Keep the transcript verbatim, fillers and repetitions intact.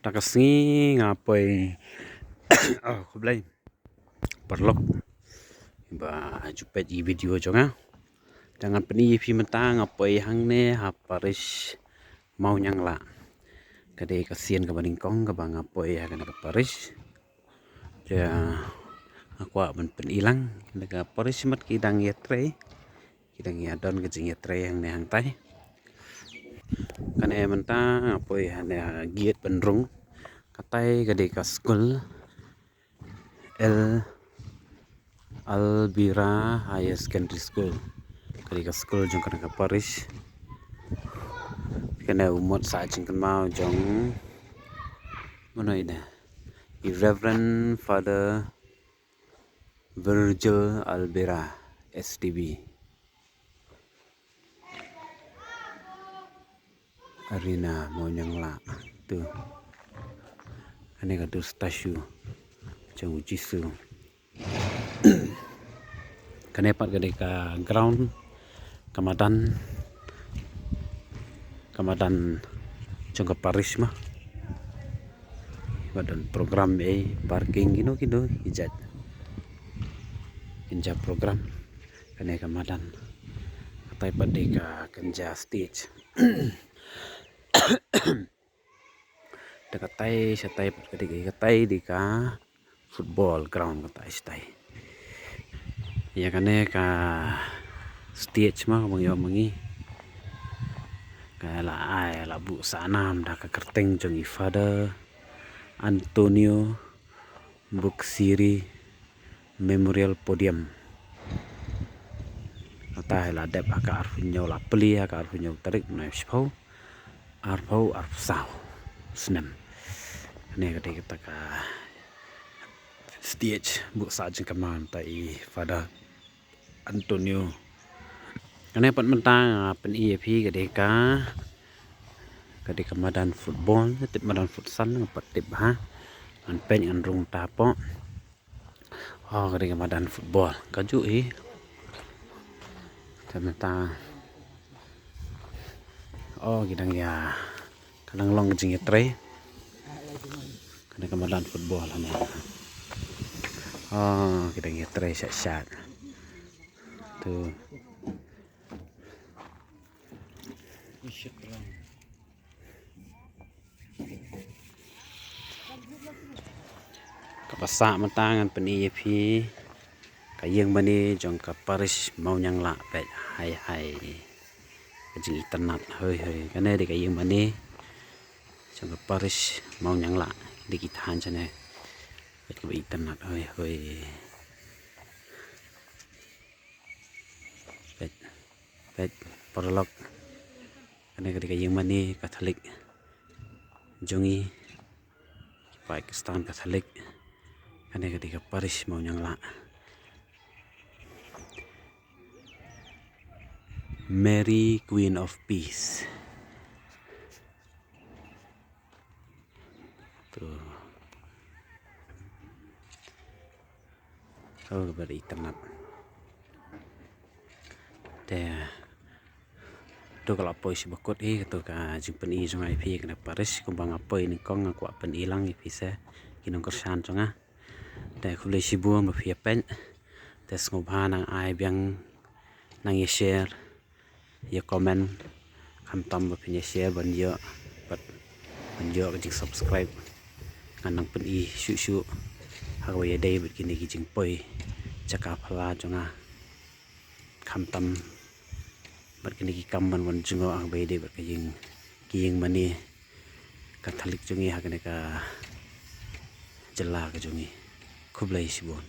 Ta ka sngi nga poi. Oh, khublei paralok ba ju peit ïa ki video jong nga. Te ngan pyni ïa phi mynta nga poi hangne ha parish Mawnianglah. Ka dei ka sien kaba nyngkong kaba nga poi ha kane ka parish. Te nga kwah ban pyni lang, kane ka parish mat ki dang ïatrei. Ki dang ïa don ka jingïatrei hangne hangtai. Kane mynta nga poi hangne ha gate ban rung. Katai ka dei ka skul El Albira Higher Secondary School. Ka dei ka skul jong kane ka parish. Kane u mut sa jingkynmaw jong mano ine, i Reverend Father Virgil Albira, S T B. Arena Mawnianglah tu. Kane ka tu statue jong u Jisu. Kane pat ka dei ka ground, ka madan, ka madan jong ka parish ma. Ba don program ei, parking kino kino ki jait. Kynja program. Kane ka madan. Katai pat dei ka kynja stage. Te katai shatai pat ka dei ka, katai dei ka football ground katai shatai. Ïa kane ka stage ma kaba ngi ïoh ma ngi. Ka la ai, la buh sah nam da ka kyrteng jong i Father Antonio Buksiri Memorial Podium. Kata la dep ha ka arphew hynñiew, la plie ha ka arphew hynñiew tarik u bnai shiphew, arphew arphew saw snem. Kane ka dei kata ka stage buh sah jingkynmaw mynta i Father Antonio. Kane pat mynta nga pyni ïa phi ka dei ka, ka dei ka madan football, tip madan futsal nga pat tip ha. Ngan peit ngan rung ta hapoh. Oh, ka dei ka madan football. Kajuh hi. Te mynta. Oh, ki dang ïa, ka dang long ka jingïatrei. Ka dei ka madan football hangne. Oh, ki dang ïatrei shat shat. Tu. Kaba sah mynta ngan pyni ïa phi ka ïing mane jong ka parish Mawnianglah, peit, hai hai. Ka jingitynnad hoi hoi. Kane dei ka ïing mane jong ka parish Mawnianglah. Dei ki thaiñ shane. Peit kaba itynnad hoi hoi. Peit, peit paralok. Kane ka dei ka ïing mane Katholik jong ngi, Pakistan Katholik. Kane ka dei ka parish Mawnianglah. Mary Queen of Peace. Tu. Oh, kaba itynnad. Te to ka la poi shi bakut hi, to ka jingpyni jong nga ïa phi kane parish, kumba nga poi nyngkong nga kwah pyni lang ïa phi sha ki nongkyrshan jong nga. Te khublei shibun ba phi ïa peit. Te sngewbha nang ai biang, nang ïa share, ïa comment, khamtam ba phin ïa share ban ïoh, bad ban ïoh ka jingsubscribe. Ngan nang pyni shuh shuh ha kaba ïadei bad kine ki jingpoi jaka phylla jong nga. Khamtam bad kine ki kam ban wan jngoh ha kaba ïadei bad ka ïing, ki ïing mane Katholik jong ngi ha kane ka jylla ka jong ngi. Khublei shibun.